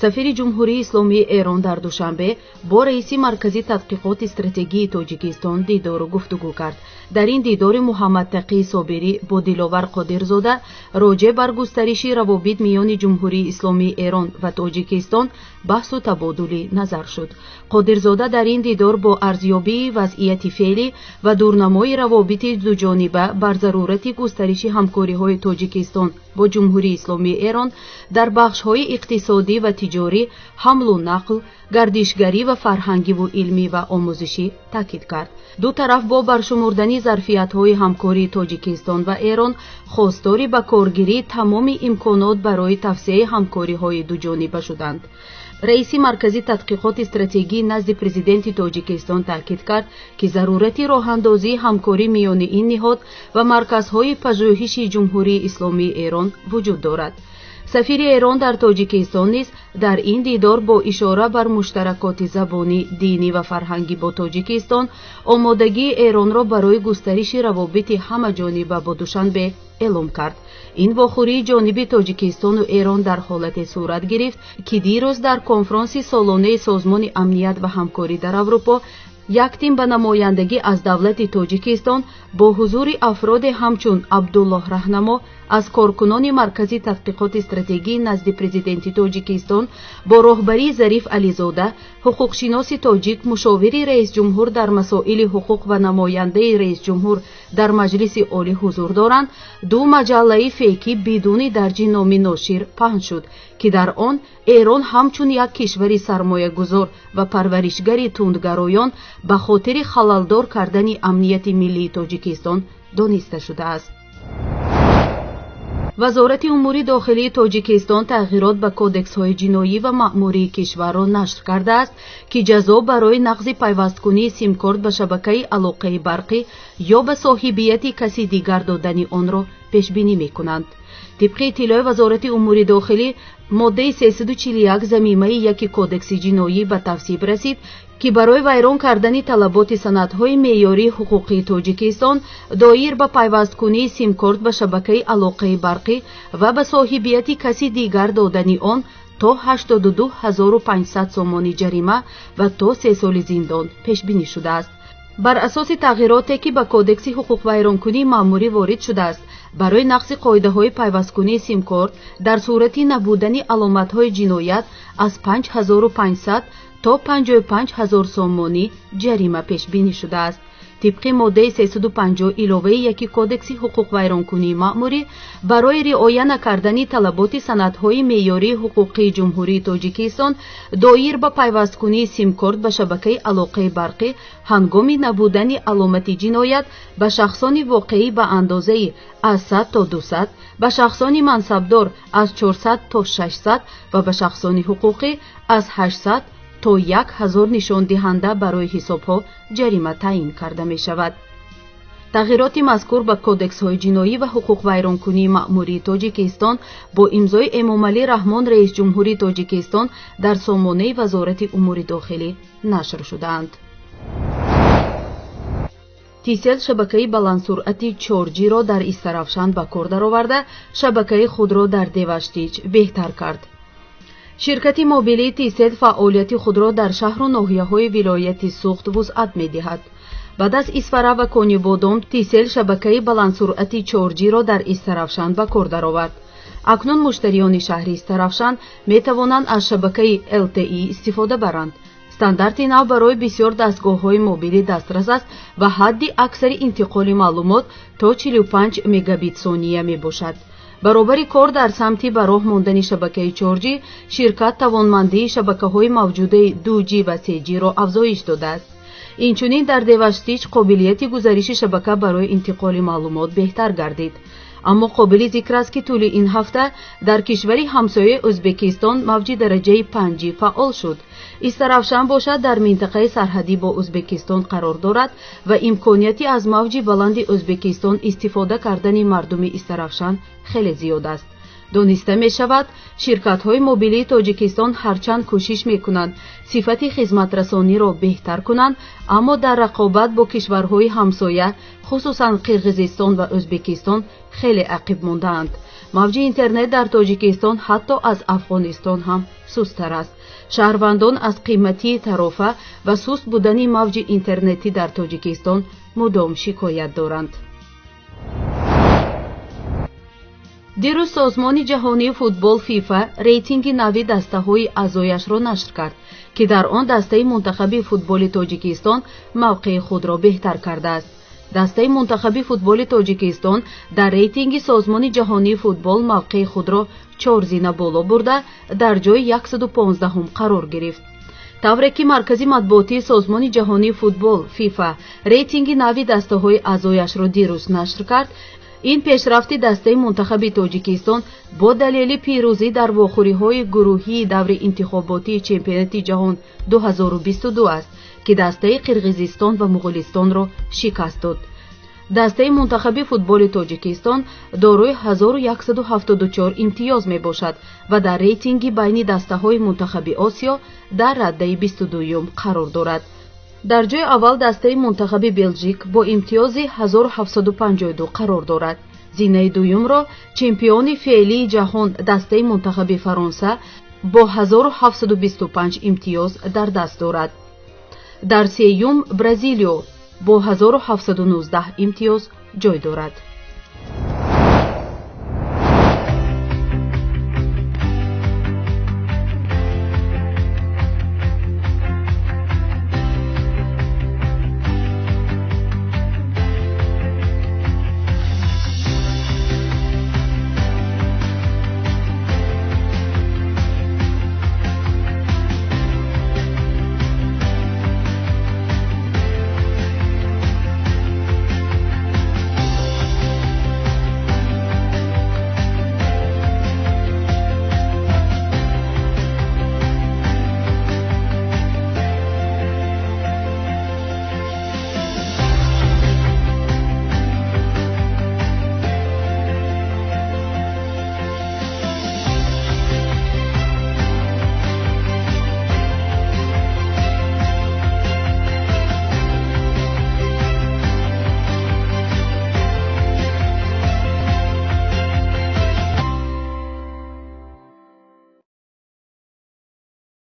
Сафири Ҷумҳурии Исломии Эрон дар Душанбе бо раиси Маркази тадқиқоти стратегии Тоҷикистон дидору гуфтугӯ кард. Дар ин дидори Муҳаммадтақии Собирӣ бо Диловар Қодирзода роҷеъ бар густариши равобит миёни Ҷумҳурии Исломии Эрон ва Тоҷикистон баҳсу табодули назар шуд. Қодирзода дар ин дидор бо арзёбии вазъияти феълӣ ва дурнамои равобити дуҷониба бар зарурати густариши ҳамкориҳои Тоҷикистон бо Ҷумҳурии Исломии Эрон дар бахшҳои иқтисодӣ ва тиҷорӣ, ҳамлу нақл, гардишгарӣ ва фарҳангиву илмӣ ва омӯзишӣ таъкид кард. Ду тараф бо баршумурдани зарфиятҳои ҳамкории Тоҷикистон ва Эрон хостори ба коргирии тамоми имконот барои тавсеаи ҳамкориҳои дуҷониба шуданд. Раиси Маркази тадқиқоти стратегӣ назди Президенти Тоҷикистон таъкид кард, ки зарурати роҳандозии ҳамкорӣ миёни ин ниҳод ва марказҳои пажӯҳиши Ҷумҳурии Исломии Эрон вуҷуд дорад. Сафири Эрон дар Тоҷикистон низ дар ин дидор бо ишора бар муштаракоти забонӣ, динӣ ва фарҳангӣ бо Тоҷикистон омодагии Эронро барои густариши равобити ҳамаҷониба бо Душанбе эълом кард. Ин вохӯрии ҷониби Тоҷикистону Эрон дар ҳолате сурат гирифт, ки дирӯз дар конфронси солонаи Созмони амният ва ҳамкорӣ дар Аврупо як тим ба намояндагӣ аз давлати Тоҷикистон бо ҳузури афроде ҳамчун Абдуллоҳ Раҳнамо аз коркунони Маркази тадқиқоти стратегӣ назди Президенти Тоҷикистон бо роҳбарии Зариф Ализода, ҳуқуқшиноси тоҷик, мушовири раисҷумҳур дар масоили ҳуқуқ ва намояндаи раисҷумҳур дар Маҷлиси Олӣ ҳузур доранд, ду маҷаллаи фейкӣ бидуни дарҷи номи ношир паҳн шуд, ки дар он Эрон ҳамчун як кишвари сармоягузор ва парваришгари тундгароён ба хотири халалдор кардани амнияти миллии Тоҷикистон дониста шудааст. Вазорати умури дохилии Тоҷикистон тағйирот ба кодексҳои ҷиноӣ ва маъмурии кишварро нашр кардааст, ки ҷазо барои нақзи пайвасткунии симкорт ба шабакаи алоқаи барқӣ ё ба соҳибияти каси дигар додани онро пешбинӣ мекунанд. Тибқи иттилои Вазорати умури дохилӣ, моддаи 341 замимаи 1 кодекси ҷиноӣ ба тасвиб расид, ки барои вайрон кардани талаботи санадҳои меъёрии ҳуқуқии Тоҷикистон доир ба пайвасткунии симкорт ба шабакаи алоқаи барқӣ ва ба соҳибияти каси дигар додани он то 82 500 сомонӣ ҷарима ва то 3 соли зиндон пешбинӣ шудааст. Бар асоси тағйироте, ки ба кодекси ҳуқуқвайронкунии маъмурӣ ворид шудааст, барои нақзи қоидаҳои пайвасткунии симкорт дар сурати набудани аломатҳои ҷиноят аз 5500 то 55 ҳазор сомонӣ ҷарима пешбинӣ шудааст. Тибқи моддаи 350 иловаи 1 кодекси ҳуқуқвайронкунии маъмурӣ, барои риоя накардани талаботи санадҳои меъёрии ҳуқуқии Ҷумҳурии Тоҷикистон доир ба пайвасткунии симкорт ба шабакаи алоқаи барқӣ ҳангоми набудани аломати ҷиноят ба шахсони воқеӣ ба андозаи аз 100 то 200, ба шахсони мансабдор аз 400 то 600 ва ба шахсони ҳуқуқӣ аз 800 то 1000 нишондиҳанда барои ҳисобҳо ҷарима таъин карда мешавад. Тағйироти мазкур ба кодексҳои ҷиноӣ ва ҳуқуқвайронкунии маъмурии Тоҷикистон бо имзои Эмомалӣ Раҳмон, раисҷумҳури Тоҷикистон, дар сомонаи Вазорати умури дохилӣ нашр шудаанд. Тисел шабакаи баландсуръати 4G-ро дар Истаравшан ба кор дароварда, шабакаи худро дар Деваштич беҳтар кард. Ширкати мобилии Тисел фаъолияти худро дар шаҳру ноҳияҳои вилояти Суғд вусъат медиҳад. Баъд аз Исфара ва Конибодом Тисел шабакаи баландсуръати 4G-ро дар Истаравшан ба кор даровард. Акнун муштариёни шаҳри Истаравшан метавонанд аз шабакаи ЛТИ истифода баранд. Стандарти нав барои бисёр дастгоҳҳои мобилӣ дастрас аст ва ҳадди аксари интиқоли маълумот то 45 мегабит сония мебошад. Баробари кор дар самти ба роҳ мондани шабакаи 4G, ширкат тавонмандии шабакаҳои мавҷудаи 2G ва 3G-ро афзоиш додааст. Инчунин дар Деваштич қобилияти гузариши шабака барои интиқоли маълумот беҳтар гардид. Аммо қобили зикр аст, ки тӯли ин ҳафта дар кишвари ҳамсояи Ӯзбекистон мавҷи дараҷаи 5G фаъол шуд. Истаравшан бошад, дар минтақаи сарҳадӣ бо Ӯзбекистон қарор дорад ва имконияти аз мавҷи баланди Ӯзбекистон истифода кардани мардуми Истаравшан хеле зиёд аст. Дониста мешавад, ширкатҳои мобилии Тоҷикистон ҳарчанд кӯшиш мекунанд сифати хизматрасониро беҳтар кунанд, аммо дар рақобат бо кишварҳои ҳамсоя, хусусан Қирғизистон ва Ӯзбекистон, хеле ақиб мондаанд. Мавҷи интернет дар Тоҷикистон ҳатто аз Афғонистон ҳам сусттар аст. Шаҳрвандон аз қиматии тарофа ва суст будани мавҷи интернетӣ дар Тоҷикистон мудом шикоят доранд. Дирӯз Созмони ҷаҳонии футбол ФИФА рейтинги нави дастаҳои аъзояшро нашр кард, ки дар он дастаи мунтахаби футболи Тоҷикистон мавқеи худро беҳтар кардааст. Дастаи мунтахаби футболи Тоҷикистон дар рейтинги Созмони ҷаҳонии футбол мавқеи худро 4 зина боло бурда, дар ҷои 115 қарор гирифт. Тавре ки Маркази матбуотии Созмони ҷаҳонии футбол ФИФА рейтинги нави дастаҳои аъзояшро дирӯз нашр кард, ин пешрафти дастаи мунтахаби Тоҷикистон бо далели пирӯзӣ дар вохӯриҳои гурӯҳии даври интихоботии чемпионати ҷаҳон 2022 аст, ки дастаи Қирғизистон ва Муғулистонро шикаст дод. Дастаи мунтахаби футболи Тоҷикистон дорои 1174 имтиёз мебошад ва дар рейтинги байни дастаҳои мунтахаби Осиё дар раддаи 22-юм қарор дорад. Дар ҷои аввал дастаи мунтахаби Белжик бо имтиёзи 1752 қарор дорад. Зинаи дуюмро чемпиони феълии ҷаҳон дастаи мунтахаби Фаронса бо 1725 имтиёз дар даст дорад. Дар сеюм Бразилиё бо 1719 имтиёз ҷой дорад.